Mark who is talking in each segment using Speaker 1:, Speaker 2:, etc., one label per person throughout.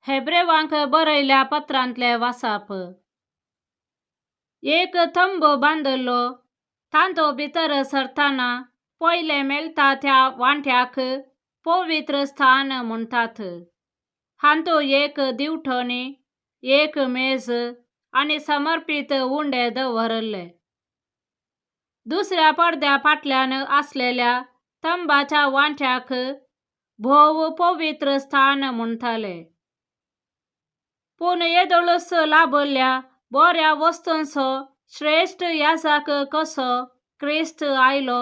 Speaker 1: हेब्रेवांक बरयल्या पत्रांतलें वासाप. एक तंबू बांदिल्लो तांतो भितर सरतना पयलें मेळटा त्या वांट्याक पवित्र स्थान म्हणटात. हातूंत एक दिवटणी, एक मेज आनी समर्पीत उंडे दवरिल्ले. दुसऱ्या पडद्या फाटल्यान आसलेल्या तंबाच्या वांट्याक भोव पवित्र स्थान म्हणटाले. पूण येदोळच लाभल्या बऱ्या वस्तूंचो श्रेश्ठ याजक कसो क्रिस्त आयलो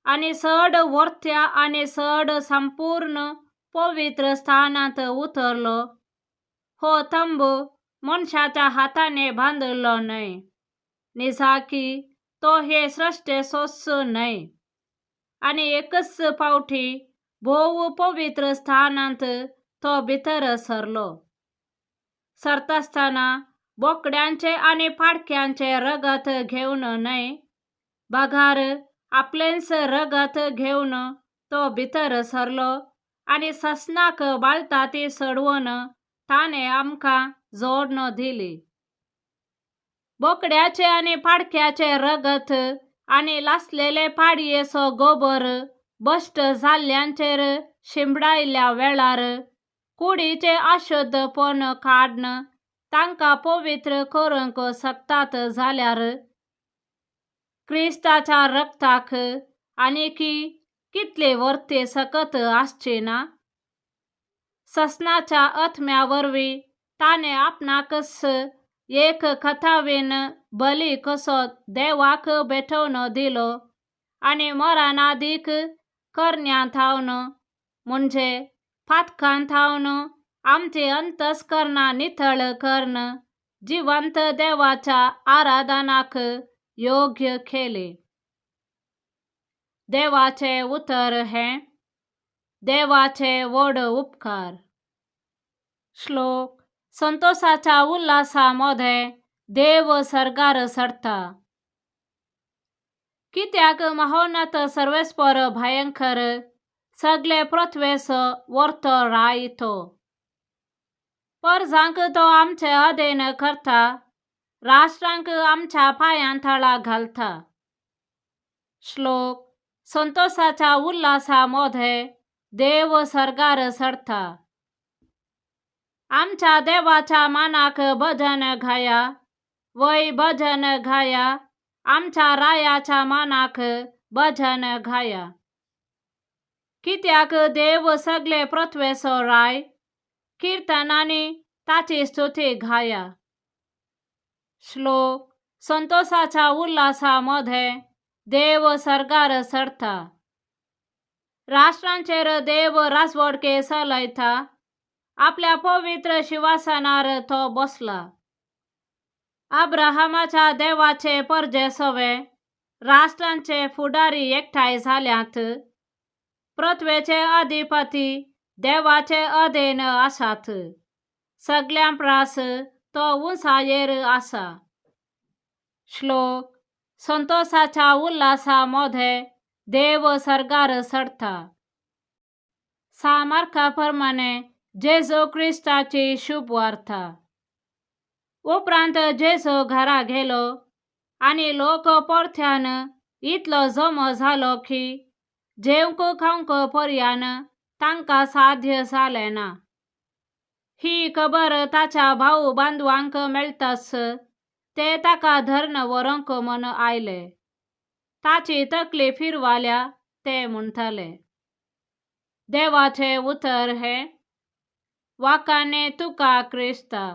Speaker 1: आनी चड वर्त्या आनी चड संपूर्ण पवित्र स्थानांत उतरलो. हो तंबू मनशाच्या हाताने बांदिल्लो न्हय, निजाकी तो हे सृश्टेचोच न्हय. आनी एकच फावटी भोव पवित्र स्थानांत तो भितर सरलो. सरतासतना बोकड्यांचे आनी पाडक्यांचे रगत घेवन न्हय, बगार आपलेंच रगत घेवन तो भितर सरलो आनी ससनाक बाळटा ती चडोवन ताणें आमकां जोडण दिली. बोकड्याचे आनी पाडक्याचे रगत आनी लासलेले पाडयेचो गोबर भश्ट जाल्ल्यांचेर शिंपडायल्ल्या वेळार कुडीचें अशुद्धपण काडून तांकां पवित्र करूंक शकतात जाल्यार क्रिस्ताच्या रक्ताक आनीक कितले वर्ते सकत आसची ना? ससनाच्या आत्म्या वरवीं ताणें आपणाकच एक कथावीन बली कसो देवाक भेटोवन दिलो आनी मरणादीक करण्यां थावन म्हणजे पातकां थावन आमची अंतस्करणां नितळ करून जिवंत देवाच्या आराधनाक योग्य केली. देवाचें उतर हें देवाचे व्हड उपकार. श्लोक. संतोषाच्या उल्हासा मदें देव सर्गार चडटा. कित्याक महोन्नत सर्वेस्पर भयंकर, सगळे पृथ्वेचो वर्तो राय तो. परजांक तो आमचे अधीन करता, राष्ट्रांक आमच्या पांयां तळा घालता. श्लोक. संतोषाच्या उल्हासा मदें देव सर्गार चडटा. आमच्या देवाच्या मानाक भजन गाया, वय भजन गाया, आमच्या रायाच्या मानाक भजन गाया. कित्याक देव सगळे पृथ्वेचो राय, किर्तनांनी ताची स्तुती गाया. श्लोक. संतोषाच्या उल्हासा मदें देव सर्गार चडटा. राष्ट्रांचेर देव राजवटके चलयता, आपल्या पवित्र शिंवासनार तो बसला. अब्राहमाच्या देवाचे परजे सवे राष्ट्रांचे फुडारी एकठांय जाल्यात. पृथ्वेचे अधिपती देवाचे अधीन आसात, सगळ्यां परस तो उंचायेर आसा. श्लोक. संतोषाच्या उल्हासा मदें देव सर्गार चडटा. सांत मार्का प्रमाणे जेजू क्रिस्ताची शुभवार्ता. उपरांत जेजू घरा गेलो आनी लोक परत्यान इतलो जमो जालो की जेवंक खावंक पर्यान तांकां साध्य जालें ना. ही खबर ताच्या भाव बांधवांक मेळटाच ते ताका धरून व्हरूंक म्हूण आयले. ताची तकली फिरवाल्या ते म्हणटाले. देवाचें उतर हें. वाखाणे तुका क्रिस्ता.